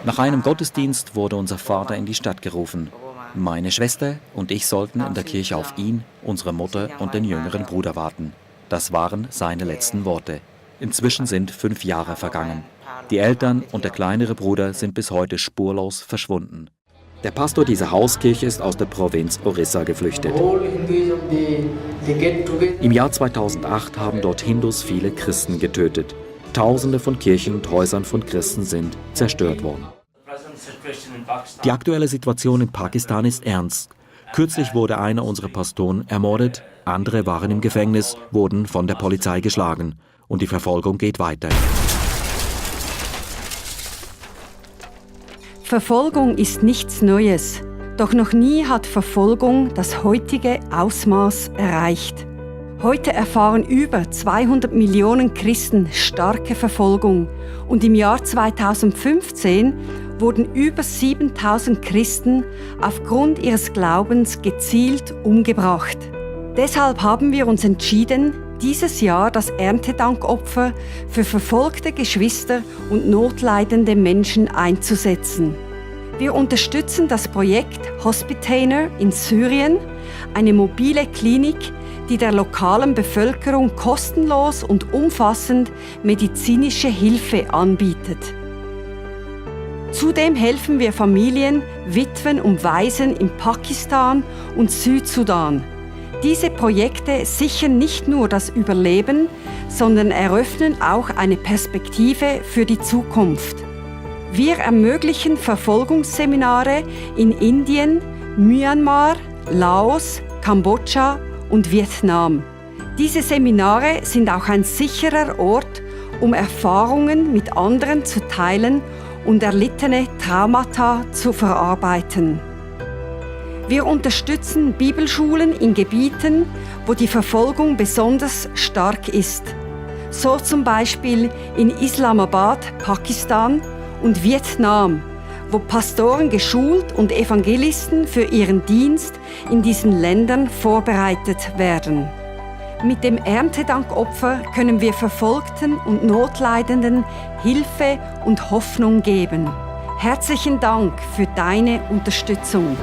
Nach einem Gottesdienst wurde unser Vater in die Stadt gerufen. Meine Schwester und ich sollten in der Kirche auf ihn, unsere Mutter und den jüngeren Bruder warten. Das waren seine letzten Worte. Inzwischen sind 5 Jahre vergangen. Die Eltern und der kleinere Bruder sind bis heute spurlos verschwunden. Der Pastor dieser Hauskirche ist aus der Provinz Orissa geflüchtet. Im Jahr 2008 haben dort Hindus viele Christen getötet. Tausende von Kirchen und Häusern von Christen sind zerstört worden. Die aktuelle Situation in Pakistan ist ernst. Kürzlich wurde einer unserer Pastoren ermordet, andere waren im Gefängnis, wurden von der Polizei geschlagen. Und die Verfolgung geht weiter. Verfolgung ist nichts Neues. Doch noch nie hat Verfolgung das heutige Ausmaß erreicht. Heute erfahren über 200 Millionen Christen starke Verfolgung. Und im Jahr 2015 wurden über 7000 Christen aufgrund ihres Glaubens gezielt umgebracht. Deshalb haben wir uns entschieden, dieses Jahr das Erntedankopfer für verfolgte Geschwister und notleidende Menschen einzusetzen. Wir unterstützen das Projekt Hospitainer in Syrien, eine mobile Klinik, die der lokalen Bevölkerung kostenlos und umfassend medizinische Hilfe anbietet. Zudem helfen wir Familien, Witwen und Waisen in Pakistan und Südsudan. Diese Projekte sichern nicht nur das Überleben, sondern eröffnen auch eine Perspektive für die Zukunft. Wir ermöglichen Verfolgungsseminare in Indien, Myanmar, Laos, Kambodscha und Vietnam. Diese Seminare sind auch ein sicherer Ort, um Erfahrungen mit anderen zu teilen und erlittene Traumata zu verarbeiten. Wir unterstützen Bibelschulen in Gebieten, wo die Verfolgung besonders stark ist. So zum Beispiel in Islamabad, Pakistan und Vietnam, wo Pastoren geschult und Evangelisten für ihren Dienst in diesen Ländern vorbereitet werden. Mit dem Erntedankopfer können wir Verfolgten und Notleidenden Hilfe und Hoffnung geben. Herzlichen Dank für deine Unterstützung.